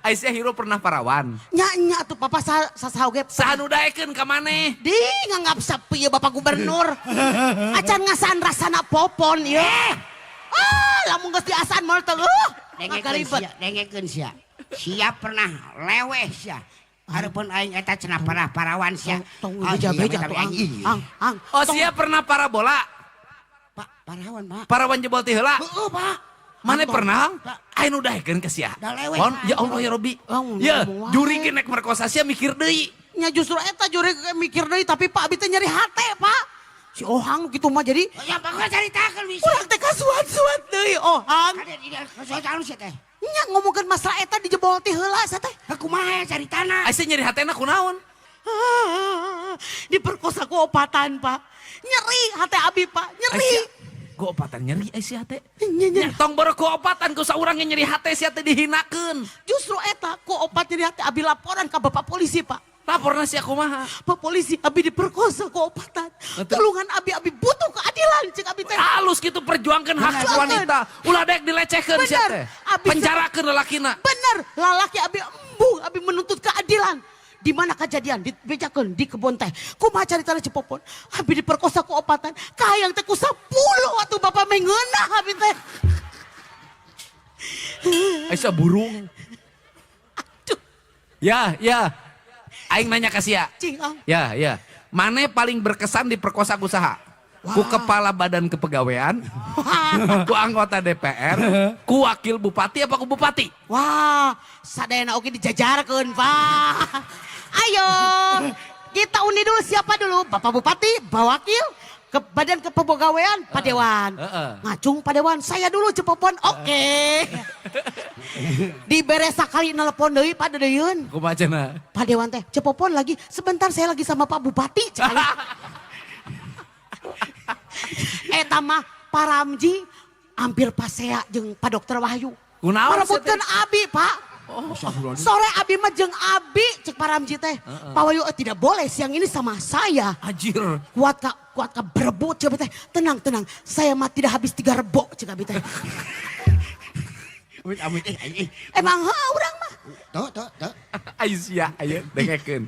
Ai sia hirup pernah parawan? Nya nya atuh, Papa, sa saha oge. Saha nu daekeun ka maneh? Di nganggap sapi ya Bapak Gubernur. Acan ngasaan rasana Popon ya. Ah, lamun geus diasaan moal teh Dengekeun ngagaribet. Sia, dengekeun sia. Sia pernah leweh sia. Hareupeun aing eta cenah pernah parawan sia. Tong Ah, beja-beja sia, tuh tapi ang. aing, ih. Ang, ang. Oh, sia pernah parabola? Pak, parawan, Pak. Parawan jebol ti heula? Heeh, Pak. Mana Anton. pernah? Pak. Aing nu daekeun ka sia. Da leweh, Pon, Pak. ya Allah ya Robi. Oh, Ya, ngomong wae. Juri ge nek merkosa sia mikir deui. Nya justru eta juri mikir deui, tapi Pak, abi teh nyeri hate, Pak. Si Ohang gitu mah jadi Oh, ya bakal caritakeun bisa. Urang teh kasuat-suat deui, Ohang. Kade di kasuat sia teh. Nya ngomongkeun masalah eta dijebol ti heula sia teh. Kumaha caritana? Ai sia nyeri hatena kunaon? Ah, diperkosa ku opatan, Pak. Nyeri hati abi, Pak, nyeri. Ai sia, ku opatan nyeri ai sia teh. Nya, nya. Nya, tong boro ku opatan, ku saurang ge nyeri hate sia teh dihinakeun. Justru eta ku opat nyeri hati, abi laporan ke bapak polisi, Pak. Laporna sia kumaha? Pak Polisi, abi diperkosa ku opatan. Tulungan abi, abi butuh keadilan, cek abi teh. Halus gitu, perjuangkan hak Perjuangkeun. Wanita. Ulah dek dilecehkeun sia Bener. Teh. Abi Penjarakeun lalakina. Bener, lalaki abi embung, abi menuntut keadilan. Di mana kejadian? Dibejakeun di kebun teh. Kumaha caritana, Ceu Popon? Abi diperkosa ku opatan. Kahayang teh ku 10 atuh, Bapak, mengeunah abi teh. Ai sia burung. Aduh, Ya, ya. Aing nanya ka sia. Cing ah. Ya, ya. Mane paling berkesan diperkosa ku saha? Ku kepala badan kepegawaian, ku anggota DPR, ku wakil bupati, apa ku bupati? Wah, sadayana oke dijajarkeun, Pak. Ayo, kita undi dulu siapa dulu? Bapak Bupati, Pak Wakil, ke Badan Kepegawaian, Pak Dewan. Ngacung Pak Dewan, saya dulu, Ceu Popon. Oke. Dibere sakali nelpon deui Pak Dedeun. Kumaha cenah? Pak Dewan teh, "Ceu Popon lagi, sebentar, saya lagi sama Pak Bupati," cek aing. Eta mah Pak Ramji hampir pasea jeung Pak Dokter Wahyu. Kunaon sia teh? Merebutkeun abi, Pak. Sore abi mah jeung abi, cek Pak Ramji teh. Pak Wahyu, "Eh, tidak boleh, siang ini sama saya." Anjir. Kuat ka, kuat ka berebut cek abi teh. "Tenang, tenang, saya mah tidak habis 3 rebo," cek abi teh. Amit amit eh eh. Emang ha urang mah. Tuh tuh tuh. Ai sia, ayo dengekeun.